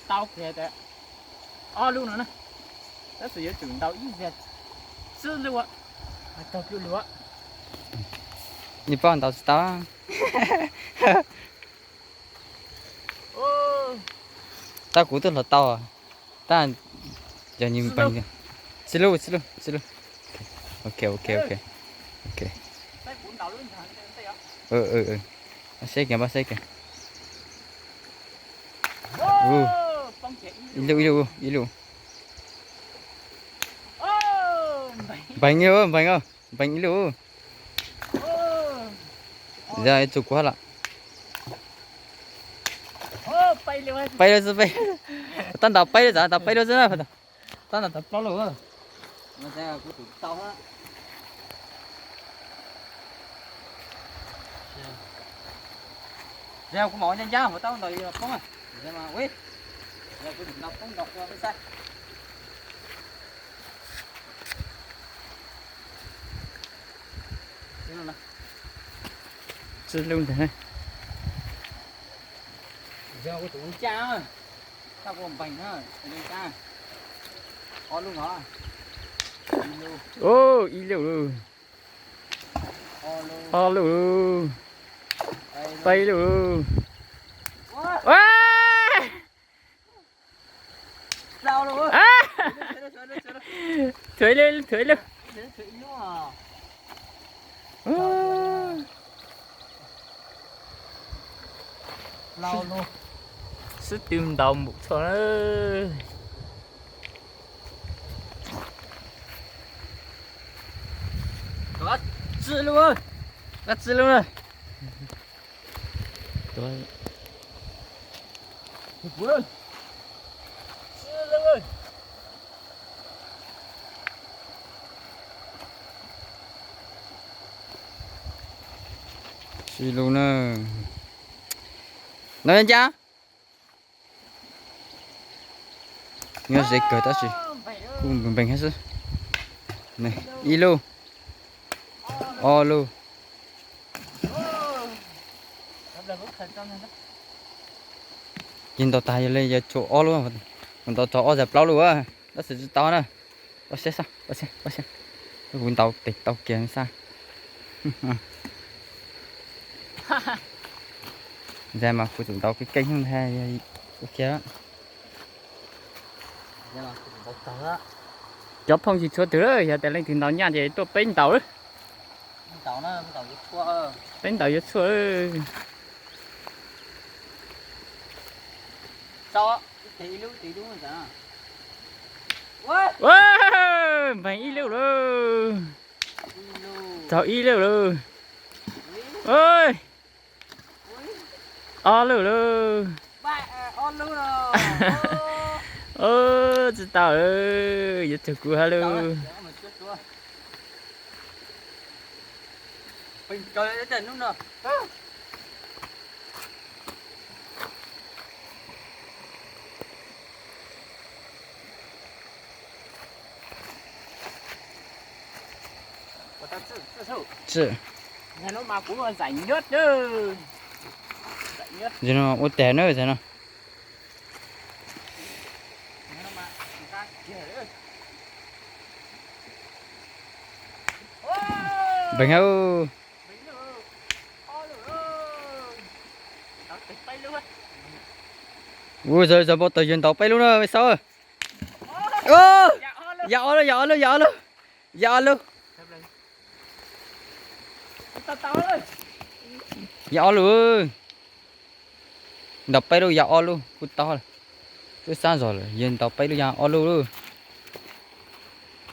Tau kiag ob lub no na. Tab sis yuav tsum ntaus ib zaug, tsib lub, tau cuaj lub. Ib pob ntaus tsis tau. Tab kuv twb hloov tau. Tab yog nws npeeg. Tsib lub, tsib lub, tsib lub. Ok, ok, ok. Ok. Seb kiag, seb kiag. Ib lub, ib lub, ib lub. Npeeg, npeeg, npeeg ib lub. Yog tsum kuv lawm. Peb lub xwb, peb. Tab ntaus peb lub, ntaus peb lub xwb na. Tab ntaus tau plaub lub. Kuv mam ua ncaj ncaj hauv tab ntaus poob. Kuv ntaus poob ntaus ua peb saib. Tsib lub ntag. Kuv tus ncaj, tab kuv npeeg na, ncaj. Ob lub no. Ib lub. Ob lub. Peb lub. Thuav ib lub, thuav ib lub. Sib tw ntaus npaum txhua na. Tsib lub, tsib lub na. Tsib lub na. No ncaj. Nyob ze kawg tab sis kuj npeeg npeeg thiab xwb. Ib lub, ob lub. Ces ntaus tag yog li yog tshuav ob lub, kuv ntaus txog ob zaug plaub lub, tab sis tsis tau na. Ua siab xwb, ua siab, ua siab. Kuv ntaus tes tau kiag xwb. Ntag mas kuv tsum ntaus keej keej ntag, ua kiag. Cov phooj ywg txhua tus lawm, yog tias leej twg ntaus nyaj ces tuaj peb ntaus. Peb ntaus yuav tshuaj. Npeeg ib lub lauj. Txog ib lub lauj. Ob lub lauj. Tsis tau, yuav tsum kuv hab lauj. Ua tag na no. Npeeg. Ua, zog zog npau taws yog ntaus peb lub na, me Xauv. Ya ob lub, ya ob lub, ya ob lub, ya ob lub. Ya ob lub. Ntaus peb lub ya ob lub kuj tau. Twb xab zog lawm, yog ntaus peb lub ya ob lub lauj.